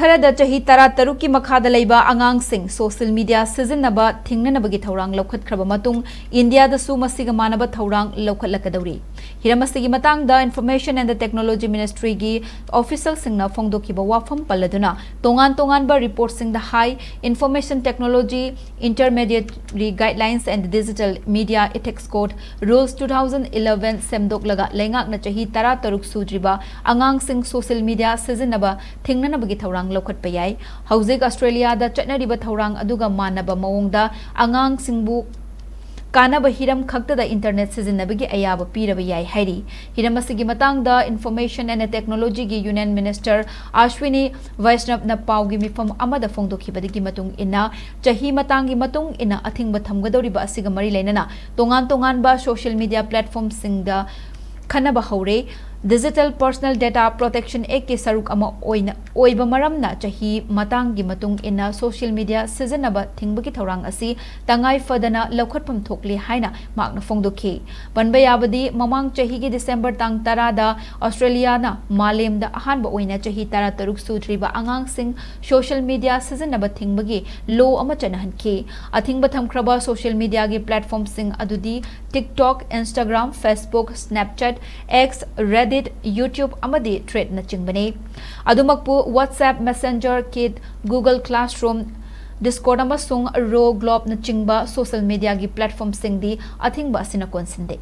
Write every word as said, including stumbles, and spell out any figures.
ꯈꯔꯗ ꯆꯍꯤ ꯇꯔꯥ ꯇꯔꯨꯛꯀꯤ ꯃꯈꯥꯗ ꯂꯩꯕ ꯑꯉꯥꯡꯁꯤꯡ social media ꯁꯤꯖꯤꯟꯅꯕ ꯊꯤꯡꯅꯅꯕꯒꯤ ꯊꯧꯔꯥꯡ ꯂꯧꯈꯠꯈ꯭ꯔꯕ ꯃꯇꯨꯡ, ꯏꯟꯗꯤꯌꯥꯗꯁꯨ ꯃꯁꯤꯒ ꯃꯥꯟꯅꯕ ꯊꯧꯔꯥꯡ ꯂꯧꯈꯠꯂꯛꯀꯗꯧꯔꯤ꯫ ꯍꯤꯔꯝ ꯑꯁꯤꯒꯤ ꯃꯇꯥꯡꯗ Information and the Technology Ministryꯒꯤ officialꯁꯤꯡꯅ ꯐꯣꯡꯗꯣꯛꯈꯤꯕ ꯋꯥꯐꯝ ꯄꯜꯂꯗꯨꯅ, ꯇꯣꯉꯥꯟ ꯇꯣꯉꯥꯟꯕ reportꯁꯤꯡꯗ ꯍꯥꯏ, Information Technology Intermediary Guidelines and Digital Media Ethics Code Rules two thousand eleven ꯁꯦꯝꯗꯣꯛꯂꯒ, ꯂꯩꯉꯥꯛꯅ ꯆꯍꯤ ꯇꯔꯥ ꯇꯔꯨꯛ ꯁꯨꯗ꯭ꯔꯤꯕ ꯑꯉꯥꯡꯁꯤꯡ social media ꯁꯤꯖꯤꯟꯅꯕ ꯊꯤꯡꯅꯅꯕꯒꯤ ꯊꯧꯔꯥꯡ ꯂꯧꯈꯠꯄ ꯌꯥꯏ꯫ ꯍꯧꯖꯤꯛ ꯑꯁꯇ꯭ꯔꯦꯂꯤꯌꯥꯗ ꯆꯠꯅꯔꯤꯕ ꯊꯧꯔꯥꯡ ꯑꯗꯨꯒ ꯃꯥꯟꯅꯕ ꯃꯑꯣꯡꯗ ꯑꯉꯥꯡꯁꯤꯡꯕꯨ ꯀꯥꯟꯅꯕ ꯍꯤꯔꯝ ꯈꯛꯇꯗ internet ꯁꯤꯖꯤꯟꯅꯕꯒꯤ ꯑꯌꯥꯕ ꯄꯤꯔꯕ ꯌꯥꯏ ꯍꯥꯏꯔꯤ꯫ ꯍꯤꯔꯝ ꯑꯁꯤꯒꯤ ꯃꯇꯥꯡꯗ Information and Technologyꯒꯤ Union Minister Aswini ꯚꯩꯁꯅꯕꯅ ꯄꯥꯎꯒꯤ ꯃꯤꯐꯝ ꯑꯃꯗ ꯐꯣꯡꯗꯣꯛꯈꯤꯕꯗꯒꯤ ꯃꯇꯨꯡ ꯏꯟꯅ, ꯆꯍꯤ ꯃꯇꯥꯡꯒꯤ ꯃꯇꯨꯡ ꯏꯟꯅ ꯑꯊꯤꯡꯕ ꯊꯝꯒꯗꯧꯔꯤꯕ ꯑꯁꯤꯒ ꯃꯔꯤ ꯂꯩꯅꯅ ꯇꯣꯉꯥꯟ ꯇꯣꯉꯥꯟꯕ social media platformꯁꯤꯡꯗ ꯈꯟꯅꯕ ꯍꯧꯔꯦ꯫ Digital Personal Data Protection Actꯀꯤ ꯁꯔꯨꯛ ꯑꯃ ꯑꯣꯏꯅ, ꯑꯣꯏꯕ ꯃꯔꯝꯅ, ꯆꯍꯤ ꯃꯇꯥꯡꯒꯤ ꯃꯇꯨꯡ ꯏꯟꯅ social media ꯁꯤꯖꯤꯟꯅꯕ ꯊꯤꯡꯕꯒꯤ ꯊꯧꯔꯥꯡ ꯑꯁꯤ ꯇꯉꯥꯏ ꯐꯗꯅ ꯂꯧꯈꯠꯐꯝ ꯊꯣꯛꯂꯤ ꯍꯥꯏꯅ ꯃꯍꯥꯛꯅ ꯐꯣꯡꯗꯣꯛꯈꯤ꯫ ꯄꯟꯕ ꯌꯥꯕꯗꯤ, ꯃꯃꯥꯡ ꯆꯍꯤꯒꯤ December ꯇꯥꯡ ꯇꯔꯥꯗ ꯑꯁꯇ꯭ꯔꯦꯂꯤꯌꯥꯅ ꯃꯥꯂꯦꯝꯗ ꯑꯍꯥꯟꯕ ꯑꯣꯏꯅ ꯆꯍꯤ ꯇꯔꯥ ꯇꯔꯨꯛ ꯁꯨꯗ꯭ꯔꯤꯕ ꯑꯉꯥꯡꯁꯤꯡ social media ꯁꯤꯖꯤꯟꯅꯕ ꯊꯤꯡꯕꯒꯤ law ꯑꯃ ꯆꯠꯅꯍꯟꯈꯤ꯫ ꯑꯊꯤꯡꯕ ꯊꯝꯈ꯭ꯔꯕ social mediaꯒꯤ platformꯁꯤꯡ ꯑꯗꯨꯗꯤ TikTok, Instagram, Facebook, Snapchat, X, Reddit, YouTube ꯑꯃꯗꯤ Threadꯅꯆꯤꯡꯕꯅꯤ꯫ ꯑꯗꯨꯃꯛꯄꯨ, WhatsApp, Messenger, Kit, Google Classroom, Discord ꯑꯃꯁꯨꯡ Robloxꯅꯆꯤꯡꯕ social mediaꯒꯤ platformꯁꯤꯡꯗꯤ ꯑꯊꯤꯡꯕ ꯑꯁꯤꯅ ꯀꯣꯟꯁꯤꯟꯗꯦ꯫